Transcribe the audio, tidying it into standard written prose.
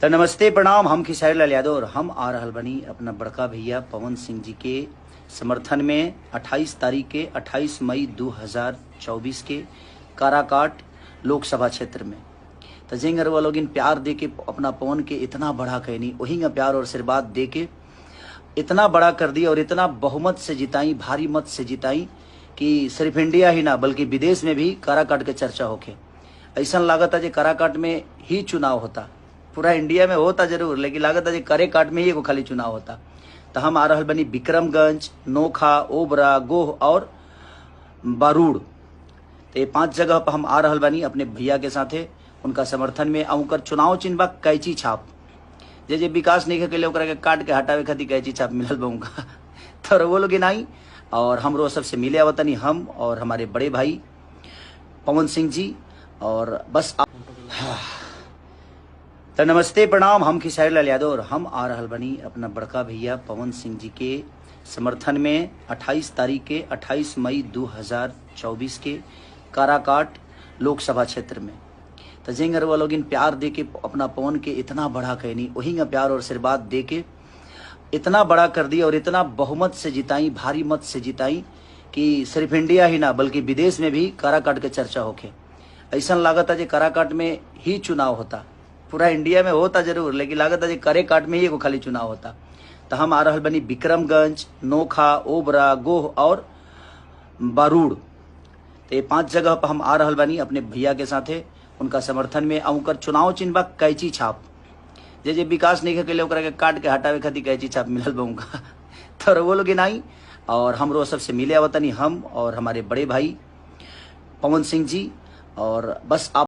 तो नमस्ते प्रणाम, हम खेसारी लाल यादव और हम आ रहल बनी अपना बड़का भैया पवन सिंह जी के समर्थन में 28 तारीख के 28 मई 2024 के काराकाट लोकसभा क्षेत्र में। तो जेंगर वो लोग प्यार दे के अपना पवन के इतना बढ़ा कहनी, वही का प्यार और आशीर्वाद दे के इतना बड़ा कर दिया और इतना बहुमत से जिताई, भारी मत से जिताई कि सिर्फ इंडिया ही ना बल्कि विदेश में भी काराकाट के चर्चा होके। ऐसा लागत है जे काराकाट में ही चुनाव होता, पूरा इंडिया में होता जरूर, लेकिन लागत है जे काराकाट में ही एगो खाली चुनाव होता। तो हम आ रहल बनी विक्रमगंज, नोखा, ओबरा, गोह और बारूड़, तो ये 5 जगह पर हम आ रहल बनी अपने भैया के साथे उनका समर्थन में। आ उनकर चुनाव चिन्ह बा कैची छाप, जे जे विकास नहीं के लिए के काट के हटावे खातिर कैची छाप मिलल बा उनका। तो वो लोग आई और हमरो सबसे मिले आवतनी, हम और हमारे बड़े भाई पवन सिंह जी और बस। तो नमस्ते प्रणाम, हम खेसारी लाल यादव और हम आ रहल बनी अपना बड़का भैया पवन सिंह जी के समर्थन में 28 तारीख के 28 मई 2024 के काराकाट लोकसभा क्षेत्र में। तो जेंगर वो लोग प्यार दे के अपना पवन के इतना बढ़ा कहनी, वही का प्यार और आशीर्वाद दे के इतना बड़ा कर दिया और इतना बहुमत से जिताई, भारी मत से जिताई कि सिर्फ इंडिया ही ना बल्कि विदेश में भी काराकाट के चर्चा होके। ऐसा लागत है जे काराकाट में ही चुनाव होता, पूरा इंडिया में होता जरूर, लेकिन लागत है जे काराकाट में ही एगो खाली चुनाव होता। तो हम आ रहल बनी विक्रमगंज, नोखा, ओबरा, गोह और बारूड़, तो ये 5 जगह पर हम आ रहल बनी अपने भैया के साथे उनका समर्थन में। आ उनकर चुनाव चिन्ह बा कैची छाप, जे जे विकास नहीं के लिए के काट के हटावे खातिर कैची छाप मिलल बा उनका। तो वो लोग आई और हमरो सबसे मिले आवतनी, हम और हमारे बड़े भाई पवन सिंह जी और बस। आप